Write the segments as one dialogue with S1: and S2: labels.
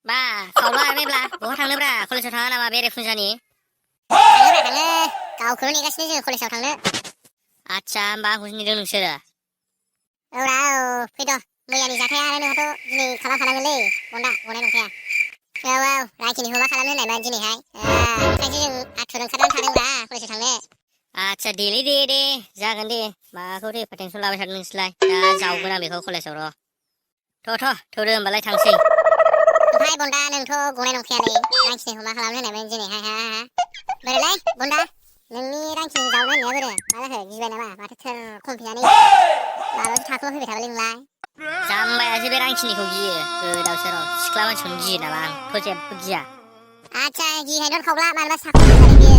S1: บ้าเขาล่าไม่ปลาบอกทางเนื้อปลาคนละชาวทางนะมาเบรฟุนจานี่
S2: थाङो गावखौल' नेगासिनो जोङो कलेजाव थांनो
S1: आच्छा होमबा आंखौसो नेदों नोंसोरो
S2: औरा औ फैद' मैयानि जाथाया आरो नोंहाथ' दिनै खालामखानांगोनलै बन्दा गनाय नंखाया औ रायखिनिखौ मा खालामनो होननायमोन दिनैहाय ओंखायसो जों आथुर ओंखारनानै थादोंब्रा कलेजाव थांनो
S1: आच्छा दे जागोन दे माखौथो एफा टेनसन लाबाय थादों नोंसोरलाय दा जावगोन आं बेखौ कलेजाव र' थ'दो होमबालाय थांसै
S2: ओमफ्राय बन्दा नोंथ' गनाय नंखायालै रांखिनिखौ मा खालामनो होननायमोन दिनैहाय हा बोरैलै बन्दा नोंनि रांखिनि जावनो होननाया बोरो मा जाखो गिबाय नामा माथो थोर खमफिनानै माबायावसो थाखोआव फैबाय थाबाय नोंलाय
S1: जाम्बायासो बे रांखिनिखौ गियो गोदाव सोराव सिख्ला मानसिखौनो गियो नामा आंथ' जेबो गिया
S2: आच्छा गिहायनोथ खावला मानोबा थाखोआव फैफादों बियो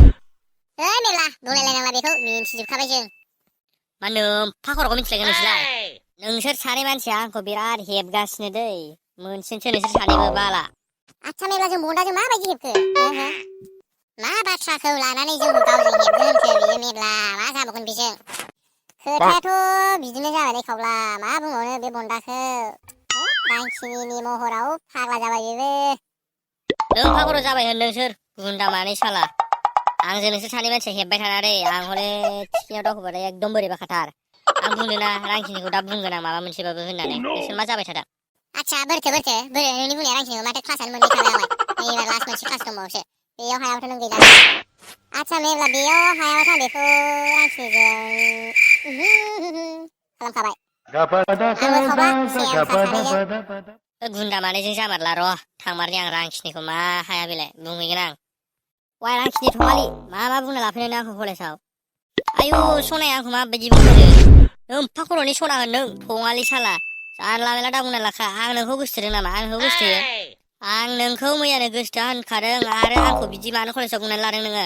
S2: मेरला बुंलायलायनांला बेखौ मिन्थिजोबखाबाय जों
S1: मा नोम्फा खर'खौ मिथिलायगोन नोंसोरलाय नोंसोर सानै मानसिया आंखौ बिराद हेबगासिनो दै मोनसेनोसै नोंसोर सानैबो बाला
S2: आच्छा मेरला जों बन्दाजों माबायदि हेबखो मा बाथ्राखौ लानानै जोंखौ गावजों हेबनो होनखो बियो मेरला मा जाबावगोन बेजों खोथायाथ' बिदिनो जाबायलै खावला मा बुंबावनो बे बन्दाखौ रांखिनिनि महराव फाग्ला जाबाय बेबो
S1: नोम्फा खर' जाबाय होन नोंसोर गुन्दा मानै साला आंजों नोंसोर सानै मानसिया हेब्बाय थाना दै आं हले थिखिनियाव दावखोबाथाय एकदम बोरैबाखाथार आं बुंनोना रांखिनिखौ दा बुंगोन आं माबा मोनसेबाबो होननानै नोंसोर मा जाबाय थादों
S2: आच्छा बोरैथो बोरै नोंनि बुंनाया रांखिनिखौ माथो क्लासानो मोननै थाबाय आंलाय एबार लास्ट मोनसे क्लास दंबावोसो बेयाव हायाबाथ' नों गैला आच्छा मेरला बेयाव हायाबाथ' आं बेखौ रांखिनिजों खालामखाबाय आंबो खावला सेम सानैजों
S1: गुन्दा मानैजों जामारला र' थांमारनि आं रांखिनिखौ मा हाया बेलाय बुंहैगोन आं वाइ रांखिनि थङालि मा बुंना लाफैनाय आंखौ कलेजाव आयु सनाया आंखौ माबायदि बुंहरो नोम्फा खर'नि सना होन नों थङालि साला जानला मेला दा बुंना लाखा आं नोंखौ गोसोथोदों नामा आं नोंखौ गोसोथोयो आं नोंखौ मैयानो गोसोथोआ होनखादों आरो आंखौ बिदि मानो कलेजाव बुंनानै लादों नोङो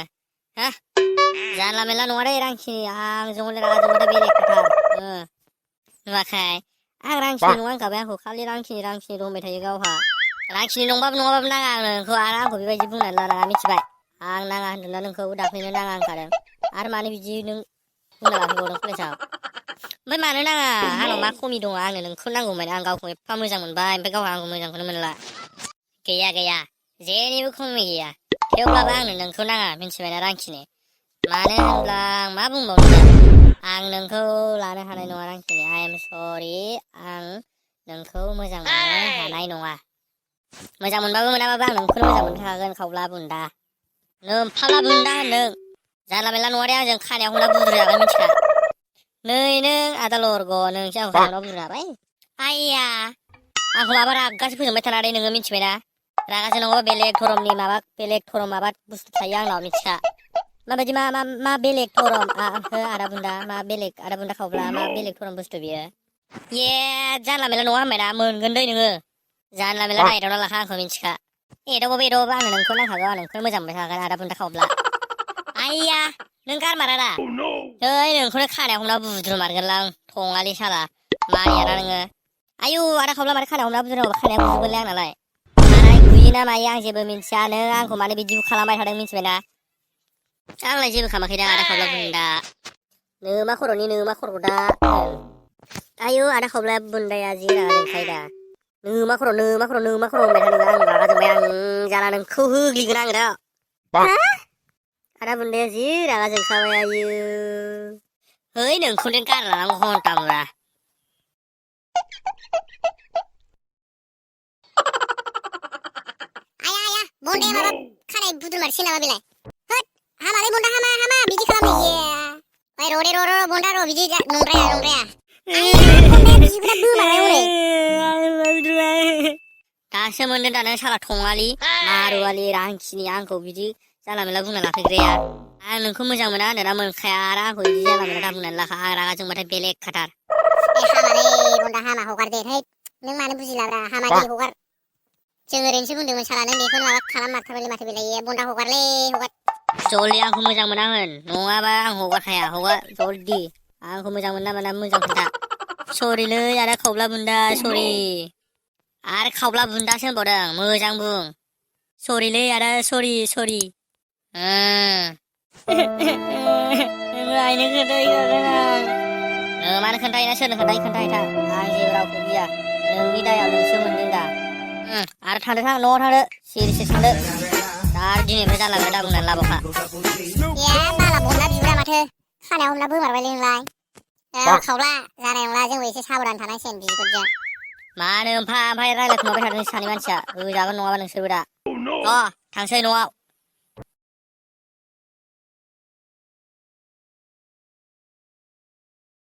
S1: हा जानला मेला नङा दै रांखिनि आंजों हले रागा जोंबाथाय बेलेग खोथा नुवाखै आं रांखिनि नङा होनखाबाय आंखौ खालि रांखिनि दंबाय थायो गावहा रांखिनि नंबाबो नङाबाबो नाङा आं नोंखौ आरो आंखौ बेबायदि बुंनानै लानाङा मिथिबाय आं नाङा होनदोंना नोंखौ दाख्लैनो नाङा होनखादों आरो मानो बिदि नों बुंना लाफैबावदों कलेजाव ओमफ्राय मानो नाङा आंनाव मा खमि दङ आंनो नोंखौ नांगौमोन आं गावखौ एफा मोजां मोनबाय ओमफ्राय गावहा आंखौ मोजांखौनो मोनला गैया जेनिबो खमि गैया थेवब्लाबो आंनो नोंखौ नाङा मिथिबायना रांखिनि मानो होनब्ला आं मा बुंबावनो दा आं नोंखौ लानो हानाय नङा रांखिनि आइ एम सरि आं नोंखौ मोजां मोननो हानाय नङा मोजां मोनबाबो मोनाबाबो आं नोंखौनो मोजां मोनखागोन खावला बुन्दा नोम्फाला बुन्दा होनदों जानला मेला नङा दे आंजों खानायाव हमना बुद्रुजागोन मिथिखा नै नों आदा लरग' नोंसो आंखौ खानायाव बुद्रुजाबाय आइया आंखौ माबा रागासो फोजोंबाय थाना दे नोङो मिथिबायना रागासो नङाबा बेलेग धरम माबा बुस्थु थायो आंनाव मिथिखा माबायदि मा बेलेग धरम आदा बुन्दा मा बेलेग आदा बुन्दा खावब्ला मा बेलेग धरम बुस्थु बियो ये जानला मेला नङा होनबायना मोनगोन दै नोङो जानला मेला दा एदावना लाखा आंखौ मिथिखा एदावबाबो आंनो नोंखौ नांखागौ आं नोंखौनो मोजां मोनबाय थागोन आदा बुन्दा खावब्ला आइया नों गारमारा दा नै नोंखौनो खानायाव हमना बुद्रुमारगोनलां थङालि साला मानियाना नोङो आयु आदा खावब्ला माथो खानायाव हमना बुद्रुमारबा खानाया गुजोबगोनलै आंनालाय खानाय गुयो ना मायो आं जेबो मिन्थिया नों आंखौ मानो बिदि खालामबाय थादों मिथिबायना आंलाय जेबो खालामाखैदा आदा खावब्ला बुन्दा नोमा खर'खौ दा आयु आदा खावब्ला बुन्दाया जि रागा जोंखायो दा नोमा खर' होनबाय था नोङो आं रागा जोंबाय आं जाना नोंखौ होग्लिगोन आङो दा आदा बुन्दाया जि रागा जोंखाबाय आयु है नोंखौनो गारलां घन्टा मुरा
S2: आया बन्दाया माबा खानाय बुद्रुमारसै नामा बेलाय होद हामालै बन्दा हामा बिदि खालामनो ओइ र' बन्दा र' बिदि नंद्राया बन्दाया बिगुरा बोमारबाय हनै
S1: दासो मोनदों दा नों साला थङालि मारुवालि रांखिनि आंखौ बिदि जानला मेला बुंना लाफैग्राया आं नोंखौ मोजां मोना होनदोंना मोनखाया आरो आंखौ बिदि जानला मेला दा बुंनानै लाखा आं रागा जोंबाथाय बेलेग खाथार
S2: हामालै बन्दा हामा हगार दे है नों मानो बुजिलाब्रा हामा दे हगार जों ओरैनोसो बुंदोंमोन साला नों बेखौनो माबा खालाममारथारबायलै माथो बेलाय बन्दा हगारलै हगार
S1: जलदि आंखौ मोजां मोना होन नङाबा आं हगारखाया हगार जलदि आंखौ मोजां मोना मोना मोजां खोन्था सरिलै आदा खावब्ला बुन्दा सरि आरो खावब्ला बुन्दासो होनबावदों मोजां बुं सरिलै आदा सरि आइनो खोन्थाहैखागोन आं मानो खोन्थाहैना सोरनो खोन्थाहैथां आं जेबो रावखौ गिया नोंनि दायाव नोंसो मोनदों दा आरो थांदो थां न'आव थांदो सिरि सिरि थांदो दा दिनैनिफ्राय जानला मोनला दा बुंनानै लाबोखा
S2: ए बाला बनना बिब्रा माथो खानायाव हमना बोमारबायलै नोंलाय खावला जानाय नंला जोंबो एसे साबधान थानांसिगोन बिगुरजों
S1: मानो ओमफ्राय रायलायखुमाबाय थादों सानै मानसिया होजागोन नङाबा नोंसोरबो दा थांसै न'आव